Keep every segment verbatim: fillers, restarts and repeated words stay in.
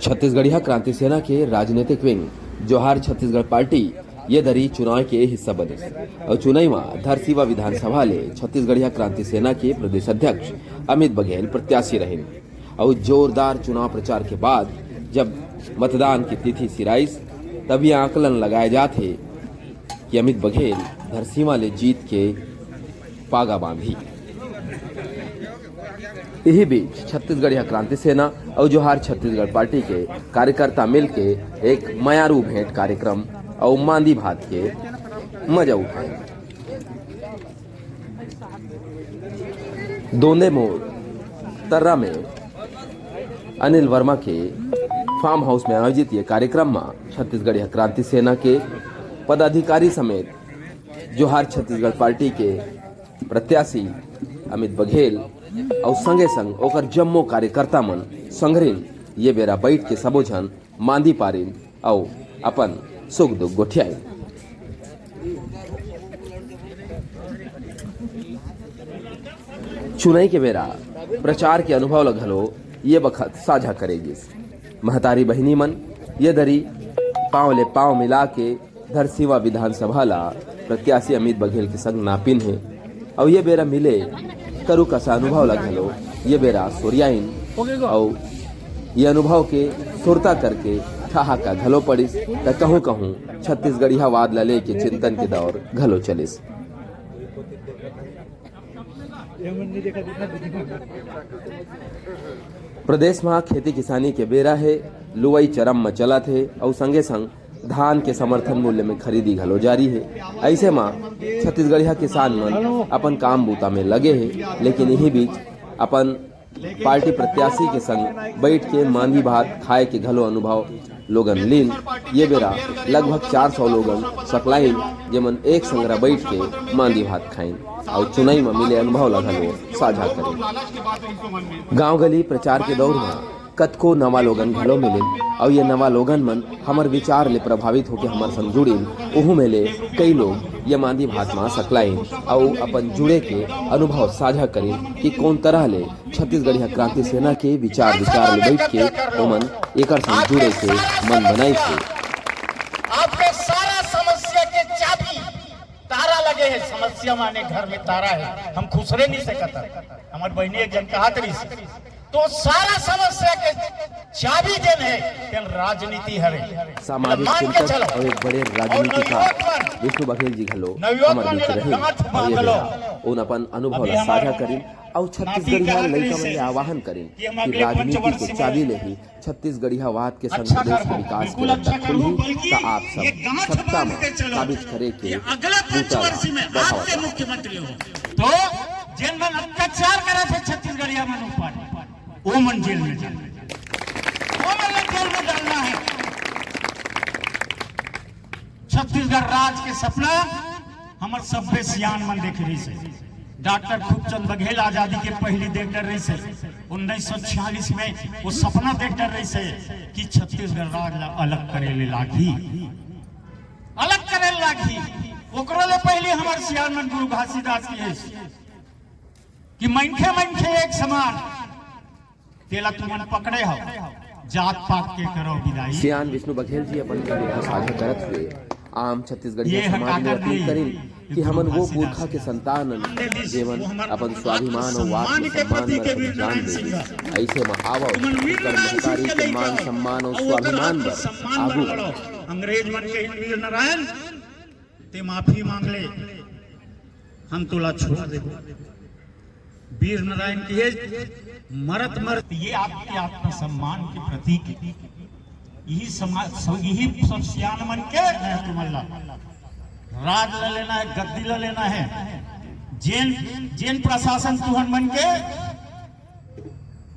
छत्तीसगढ़िया क्रांति सेना के राजनीतिक विंग जोहार छत्तीसगढ़ पार्टी ये दरी चुनाव के हिस्सा बनिस अउ चुनाई म धरसीवा विधानसभा ले छत्तीसगढ़िया क्रांति सेना के प्रदेश अध्यक्ष अमित बघेल प्रत्याशी रहिन। अउ जोरदार चुनाव प्रचार के बाद जब मतदान की तिथि सिराइस, तब ये आकलन लगाए जात हे कि अमित बघेल धरसीवा ले जीत के पागा बांधी। इही बीच छत्तीसगढ़िया क्रांति सेना अउ जोहार छत्तीसगढ़ पार्टी के कार्यकर्ता मिलके एक मयारू भेंट कार्यक्रम अउ मांदी भात के मजा उठाए। दोंदे मोड़ तर्रा में अनिल वर्मा के फार्म हाउस में आयोजित ये कार्यक्रम में छत्तीसगढ़िया क्रांति सेना के पदाधिकारी समेत जोहार छत्तीसगढ़ पार्टी के प्रत्याशी अमित बघेल अउ संगे संग ओकर जम्मो कार्यकर्ता मन संघरिन ये बेरा बैठ के सबो झन मांदी पारिन अउ अपन सुख दुख गोठियाइन। चुनाई के बेरा प्रचार के अनुभव ल घलो ये बखत साझा करे गिस। महतारी बहिनी मन ये दरी पांव ले पांव मिला के धरसीवा विधानसभा ला प्रत्याशी अमित बघेल के संग नापिन हे अउ ये बेरा मिले करू कसा अनुभव ला घलो ये बेरा सोरियाइन अउ ये अनुभव के सुरता करके ठहाका घलो पड़िस, त कहूं कहूं छत्तीसगढ़ियावाद ला लेके चिंतन के दौर घलो चलिस। प्रदेश म खेती किसानी के बेरा हे, लुवई चरम म चलत हे अउ संगे संग धान के समर्थन मूल्य में खरीदी घलो जारी हे। अइसे म छत्तीसगढ़िया किसान मन अपन काम बूता में लगे हे, लेकिन इही बीच अपन पार्टी प्रत्याशी के संग बैठ के मांदी भात खाए के घलो अनुभव लोगन लीन। ये बेरा लगभग चार सौ लोगन सकलाइन, जेमन एक संगरा बैठ के मांदी भात खाइन अउ चुनाई म मिले अनुभव ला घलो साझा करिन। गांव गली प्रचार के दौर म कतको नवा लोगन घलो मिलिन अउ ये नवा लोगन मन हमर विचार ले प्रभावित होके हमर संग जुड़िन। उहू में ले कई लोग ये मांदी भात म सकलाइन अउ अपन जुड़े के अनुभव साझा करिन कि कोन तरह ले छत्तीसगढ़िया क्रांति सेना के विचार विचार ले बैठ के ओमन एकर संग जुड़े के मन बनाइस हे। आपके सारा समस्या के चाबी तारा लगे हे, समस्या माने घर में तारा हे, हम खुसरे नहीं सकत। हमर बहिनी एक जन कहत रहिस, तो सारा समस्या के चाबी जेन हे, तेन राजनीति हरे। सामाजिक चिंतक अउ एक बड़े राजनीतिकार विष्णु बघेल जी घलो हमर बीच रहिन अउ ये बेरा ओन अपन अनुभव ला साझा करिन अउ छत्तीसगढ़िया लइका मन ले आह्वान करिन कि राजनीति के चाबी ले ही छत्तीसगढ़ियावाद के संग प्रदेश के विकास के रद्दा खुलही, त आप सब सत्ता म काबिज करे के बूता ला बढ़ावत हे। मुख्यमंत्री हो तो जेन मन अत्याचार करत हे छत्तीसगढ़िया मन ऊपर, वो मन जेल में जाए, वो मन ला जेल में डालना है। छत्तीसगढ़ राज के सपना हमर सब्बे सियान मन देखे रहिस हे। डॉक्टर खूबचंद बघेल आजादी के पहली देख डर रहिस हे, उन्नीस सौ छियालीस में वो सपना देख डर रहिस हे कि छत्तीसगढ़ राज ला अलग करे ले लागही, अलग करे ले लागही। ओकरो ले पहले हमर सियान मन गुरु घासीदास के कि मनखे मनखे एक समान, तेला तुमन पकड़े हव, जात पात के करो विदाई। सियान विष्णु बघेल जी अपन अनुभव साझा करत हुए आम छत्तीसगढ़िया समाज में अपील करिन कि हमन वो पुरखा के संतान हन, जेमन अपन स्वाभिमान अउ आत्मसम्मान बर अपन जान दे। अइसे म आवव, एकर महतारी के मान सम्मान अउ स्वाभिमान बर आगू बढ़व। अंग्रेज मन के वीर नारायण, ते माफी मांग ले, हम तोला छोड़ देबो। वीर नारायण के मरत मरत ये आपके आत्मसम्मान के प्रतीक हे। यही समाज, यही सब सियान मन के तुमन ला राज ला लेना हे, गद्दी ला लेना हे। जेन जेन प्रशासन तुहन मन के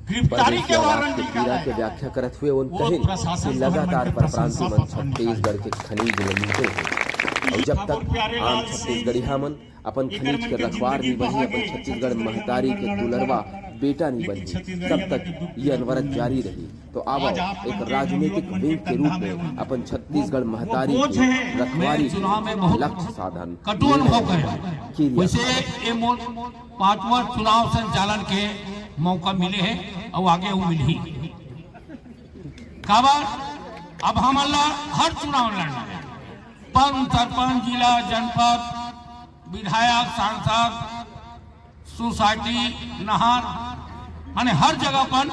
गिरफ्तारी के वारंट निकाला हे। व्याख्या करत हुए उन कहिन कि लगातार परप्रांति मन छत्तीसगढ़ के खनिज ल लूटे हे अउ जब तक आम छत्तीसगढ़िया मन अपन खनिज के रखवार नी बनही, अपन छत्तीसगढ़ महतारी के दुलरवा बेटा नी बनही, तब तक ये अनवरत जारी रही। तो आवव, एक राजनीतिक विंग के रूप में अपन छत्तीसगढ़ महतारी के रखवारी के लक्ष्य साधन कठोर हो गए। वैसे ये मोर पांचवा चुनाव संचालन के मौका मिले हे अउ आगे वो मिलही। काबर अब हमन ला हर चुनाव लड़ना है। पंच, सरपंच, जिला, जनपद, विधायक, सांसद, सोसाइटी, नहर, माने हर जगह अपन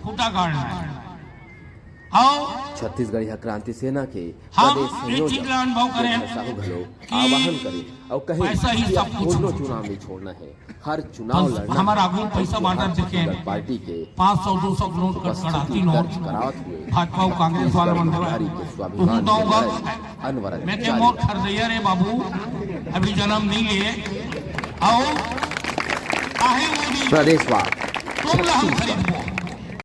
खूंटा गाड़ना है। अउ छत्तीसगढ़िया क्रांति सेना के हम प्रदेश ये संयोजक चीज ला अनुभव करें विजय साहू घलो कि आह्वान करे अउ कहे पैसा ही कि सब अब कुछ कोनो है। चुनाव नहीं छोड़ना है, हर चुनाव बस लड़ना हमारा है। आगू पैसा बांटत देखे, छत्तीसगढ़ पार्टी के पाँच सौ, दो सौ नोट कर उपस्थिति कढ़ाती नोट दर्ज करावत हुए भाजपा अउ कांग्रेस वाला मन छत्तीसगढ़ के स्वाभिमान के लड़ाई अनवरत मैं के जारी मोर है। खरीदैया रे बाबू, अभी जन्म नहीं लिए। अउ काहे मोदी प्रदेशवार तुम ला हम छत्तीसगढ़ खरीदबो।